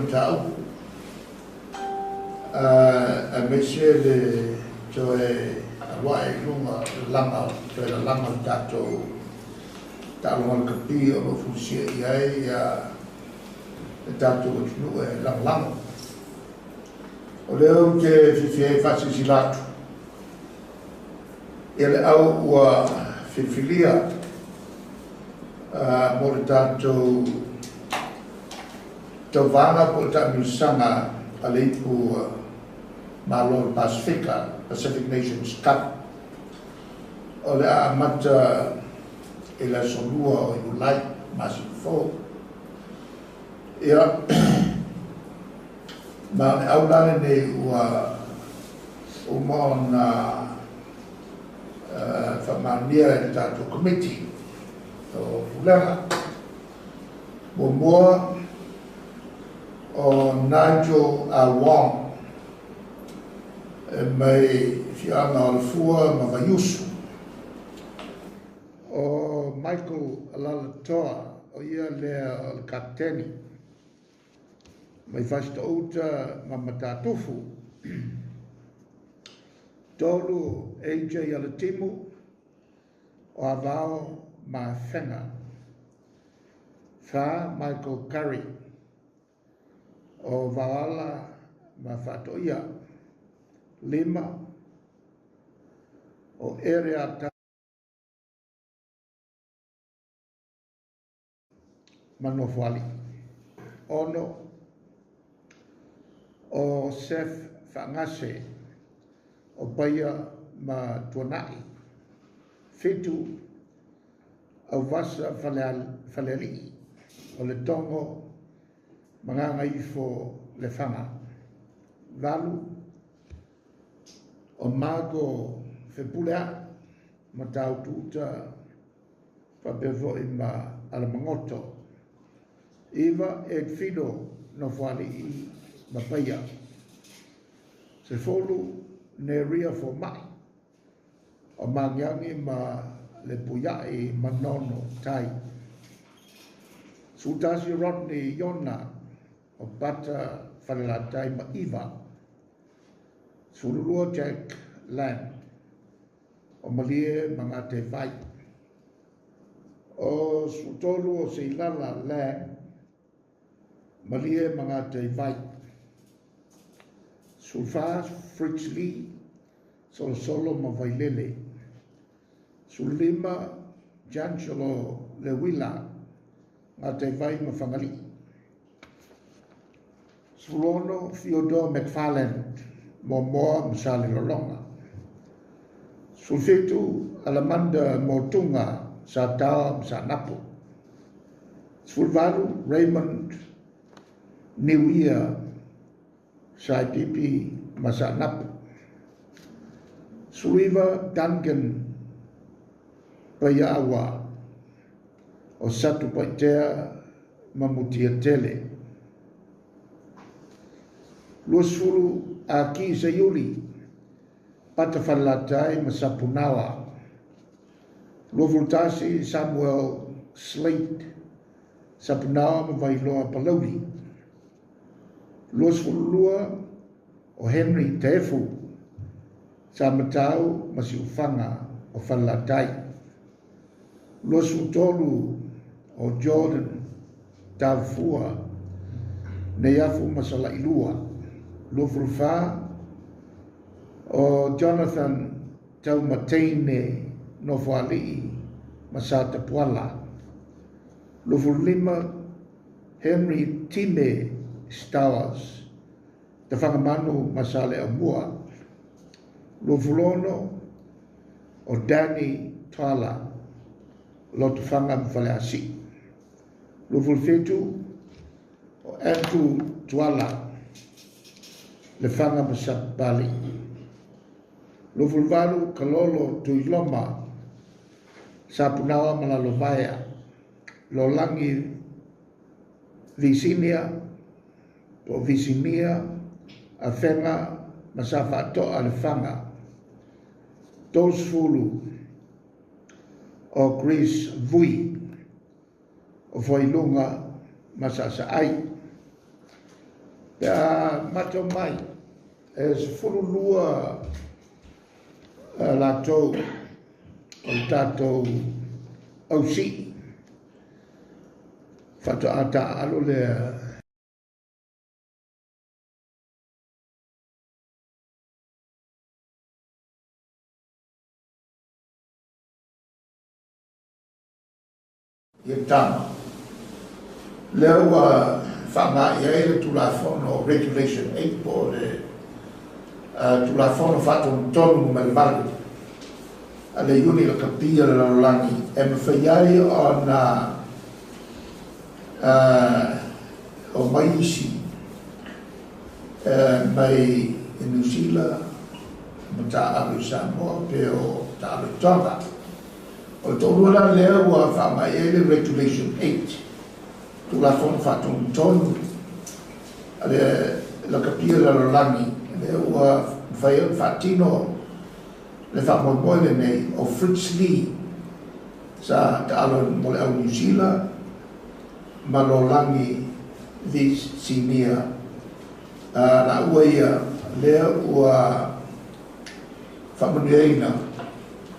mataupu, aemaise le toe alu ae i luga o le lalaga, toe lalaga o le tatou taaloga lakapi o lo o fulisia i ai le tatou atunuu e lagolago. O lea ou te fiafia ai e faasilasila atu ia le au ua filifilia mo le tatou tauvaga po o le taamilosaga a le Ipu Malo o le Pasefika, Pacific Nations Cup, o le a amata i le aso 2 o Iulai masina fou. Ia, ma o le au la lenei ua uma ona faamaonia e le tatou Komiti o Pulega. Muamua o Nigel R. Wong e mai afioaga o Alafua ma Vaiusu. O Michael Alalatoa, o ia lea o le kapiteni mai Fasitouta ma Matatufu. 3, AJ Alatimu o Avao ma Afega. 4, Michael Curry o Vaoala ma Faatoia. 5, o Ereata ma Nofoalii. 6, o Seth Faagase o Paia ma Tuanai. 7, Auvasa Falealii o le Togo ma Gagaifo Lefaga. 8, o Margo Fepuleai ma Tautuuta faapea foi ma Alamagoto. 9, Ed Fido Nofoalii ma Paia. 10, Neria Fomai o Magiagi ma le Puiai Manono Tai. 11, Rodney Iona o Pata Falelatai ma Iva. 12, Jack Lam o Malie ma Gatevai. O 13 o Seilala Lam, Malie ma Gatevai. 14, Fritz Lee, Solosolo ma Vailele. 15, Giangelo Lewila, Gatevai ma Fangalii. 16, Theodore McFarland, Momoa ma Salelologa. 17, Alamanda Motunga, Sataoa ma Saanapu. 18, Raymond Niuia, Saipipi ma Saanapu. 19, Duncan Paiaawa o Satupaitea ma Mutiatele. 20, Aki Seiuli, Pata Falelatai ma Sapunaoa. 21, Samuel Slate, Sapunaoa ma Vailoa Palauli. 22, o Henry Tefu, Samatau ma Siufaga o Falelatai. 23, o Jordan Taufua, Neiafu ma Salailua. 24, o Jonathan Taumateine Nofoalii ma Satapuala. 25, Henry Time Stowers, Tafagamanu ma Saleaumua. 26, o Danny Twala, Lotofaga ma Faleasiu. 27, o Andrew Tuala, Lefaga ma Sapapalii. 28, Kalolo Tuiloma, Sapunaoa ma Lalovaea. Lolangi Visinia, po Visinia, Afega ma Safaatoa Lefaga. 30, o Chris Vui, o Foiluga ma Saasaai. Pe a matau mai, e 12 latou o le tatou ausii faatoa taaalo lea ia tama. Lea ua faaaoga i ai le Tulafono Regulation 8 po o le Tulafono Faatonutonu Numera 8 a le Iuni Lakapi a le Lalolagi e mafai ai ona omai isi mai i Niu Sila ma taaalo i Samoa pe o taaalo i Tonga. O le toalua la lea ua faaaoga i ai le Regulation 8, Tulafono Faatonutonu a le Lakapi a le Lalolagi, lea ua mafai ai ona faatino le faamoemoe lenei o Fritz Lee sa taalo mo le au Niu Sila ma Lolagi Visinia. Laua ia lea ua faamanuiaina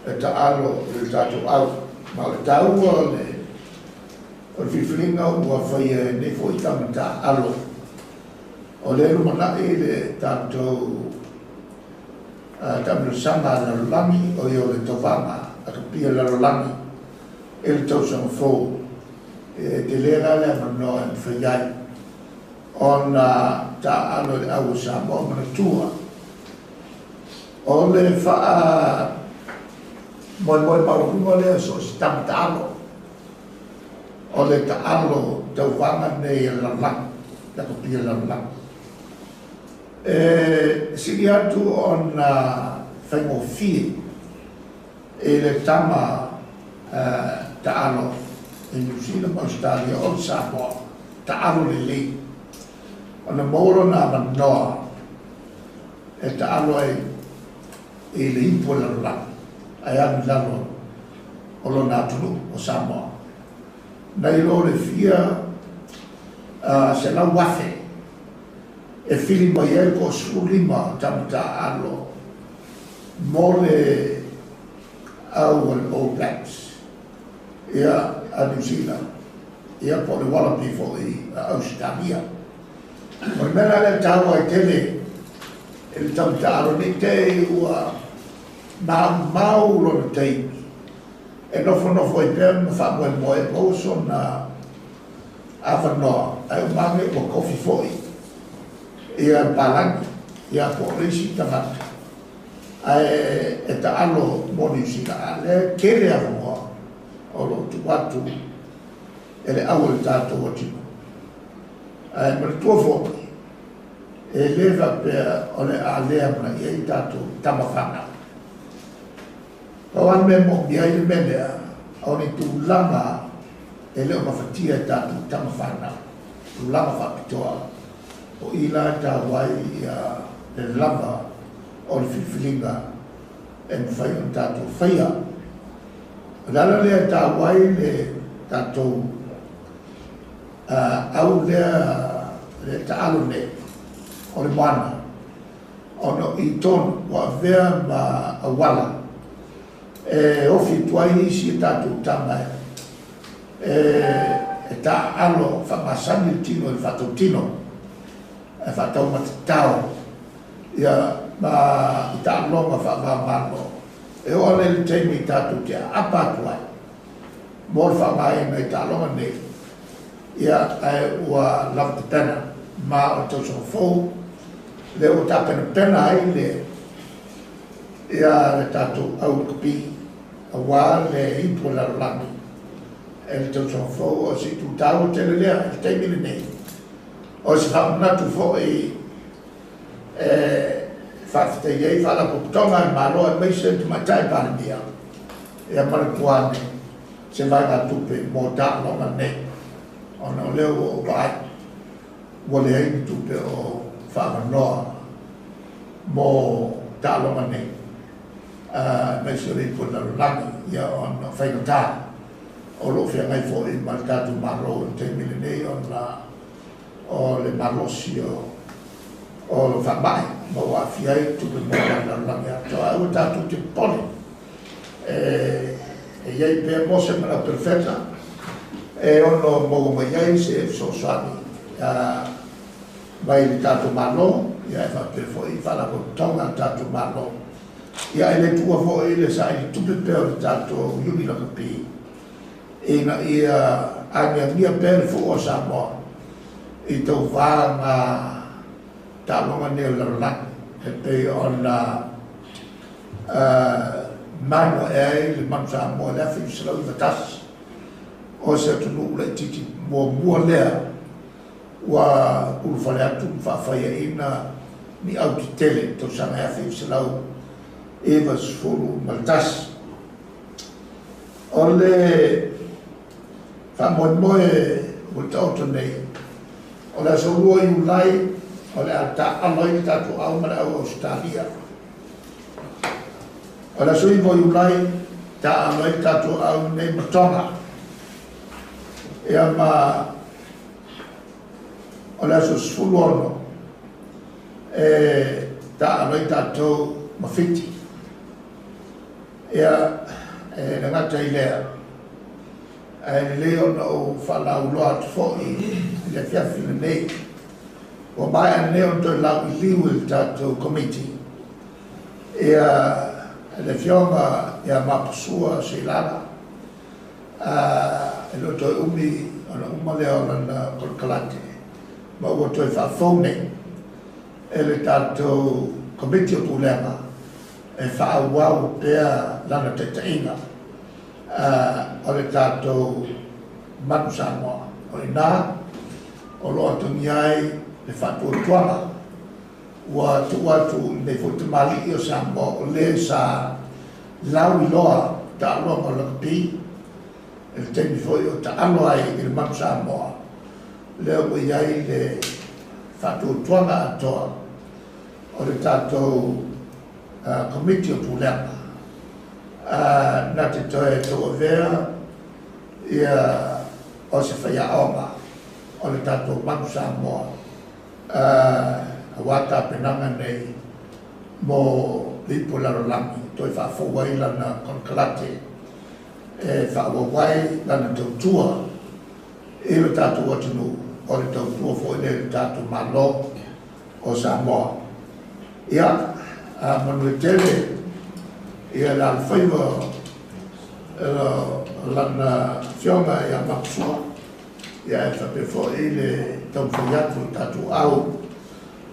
e taalo i le tatou au. Ma o le taua o le filifiliga ua faia e nei foi tama taaalo. O le lumanai le tatou taamilosaga a le lalolagi, o ia o le tauvaga a kapia le lalolagi i le tausaga fou. E tele la le avanoa e mafai ai ona taaalo i le au o Samoa manatua. O le faamoemoe maualuga lea so o se tama taalo, o le taalo tauvaga nei a le lalolagi, lakapi a le lalolagi. E sili atu ona faigofie i le tama taalo i Niu Sila ma Australia o le Samoa, taalo lelei, ona maua lona avanoa e taalo ai i le ipu o le lalolagi, ae alu i lalo o lona atunuu o Samoa. Nai lo le fia 100,000 e fili mai ai le 15 o tama taaalo mo le au o le All Blacks ia a Niu Sila, ia po o le Wallaby foi a Australia. O le mea la lea taua ai tele i le tama taaalo nei te ua maumau lona taimi e nofonofo ai pea ma faamoemoe maua sona avanoa, ae umage ua kofi foi ia palagi ia po o le isi tagata ae e taalo mo Niu Sila. A lea tele avanoa o loo tuu atu e le au o le tatou atunuu. Ae manatua foi e le faapea o le a lea amanaia ai tatou tama fanau. Pau lava le mea e moomia ai le mea lea, o ni tulaga e le o gafatia e tatou tama fanau, tulaga faapitoa o i la e taua ai ia le lava o le filifiliga e mafai ona tatou faia. O le ala lea e taua ai le tatou au lea le taalo nei o le moana, ona o i tonu ua avea ma auala e ofi atu ai isi e tatou tama e taaalo faamasani le tino i le faatautino e faataumatatao ia ma i taaloga faavaomalo. E oo lea i le taimi i tatou te aapa atu ai mo le faaaogaina i taaloga nei, ia ae ua lava tapena ma o le tausaga fou lea ua tapenapena ai le ia le tatou au lakapi aua le ipu o le lalolagi e le tausaga fou. O se itu taua tele lea i le taimi lenei. O se faamanatu foi e faafetai ai faalapotopotoga a le Malo aemaise le Tamaitai Palemia ia manatua ane se vaegatupe mo taaloga nei, ona o lea ua ou vaai ua leai ni tupe o faavanoa mo taaloga nei, aemaise o le ipu o le lalolagi ia ona faigata o loo feagai foi ma le tatou Malo i le taimi lenei ona o le malosi o O faamai ma ua aafia ai tupe maua mai le lalolagi atoa, ae aua tatou te popole, e i ai pea Mose ma le Auperofeta e ono maua mai ai se fesoasoani mai le tatou Malo, ia e faapea foi faalapotopotoga a le tatou Malo. Ia e le tuua foi le saili tupe pea o le tatou Iuni Lakapi ina ia agiagia pea le fua o Samoa i tauvaga taaloga nei o le lalolagi e pei ona manu ae ai le manu Samoa i le 1991, o se atunuu laitiiti muamua lea ua ulufale atu ma faafaiaina ni au tetele i le tausaga e 1991. O le faamoemoe ua taoto nei, o le aso 2 Iulai o le a taaalo ai le tatou au ma le au Ausetalia. O le aso 9 Iulai taaalo ai le tatou au nei ma Tonga. Ia ma o le aso 16 e taaalo ai tatou ma Fiti. Ia e le gata i lea, ae lelei ona ou faalauiloa atu foi i le afiafi lenei. Ua maea nei ona toe lauiliu e le tatou Komiti ia le afioga ia Mapusua Seilala, e le o toe umi ona uma lea o lana konekarate, ma ua toe faafou nei e le tatou Komiti o Pulega e faaauau pea lana taitaiga o le tatou Manu Samoa. O i ina o lo o atagia ai le faatuatuaga ua tuu atu i lenei foi tamalii o Samoa o le sa lauiloa taaloga o lakapi i le taimi foi o taalo ai i le Manu Samoa, lea ua i ai le faatuatuaga atoa o le tatou Komiti o Pulega na te toe tauavea ia o se faiaoga o le tatou Manu Samoa aua tapenaga nei mo le ipu o le lalolagi, toe faafou ai lana konekarate e faaauau ai lana tautua i le tatou atunuu, o le tautua foi lea i le tatou Malo o Samoa. Ia, manuia tele ia le alofaiva o lana afioga ia Mapusua, ia e faapea foi le taumafai atu o le tatou au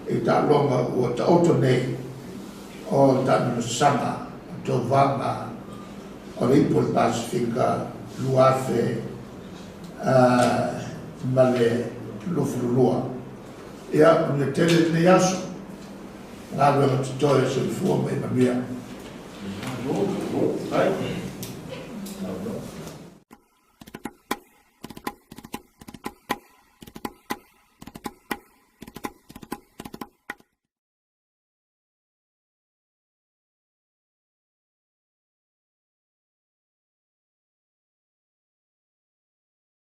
i taaloga ua taoto nei o le taamilosaga o tauvaga o le ipu o le Pasefika 2022. Ia, manuia tele lenei aso, galuega totoe, soifua ma ia manuia.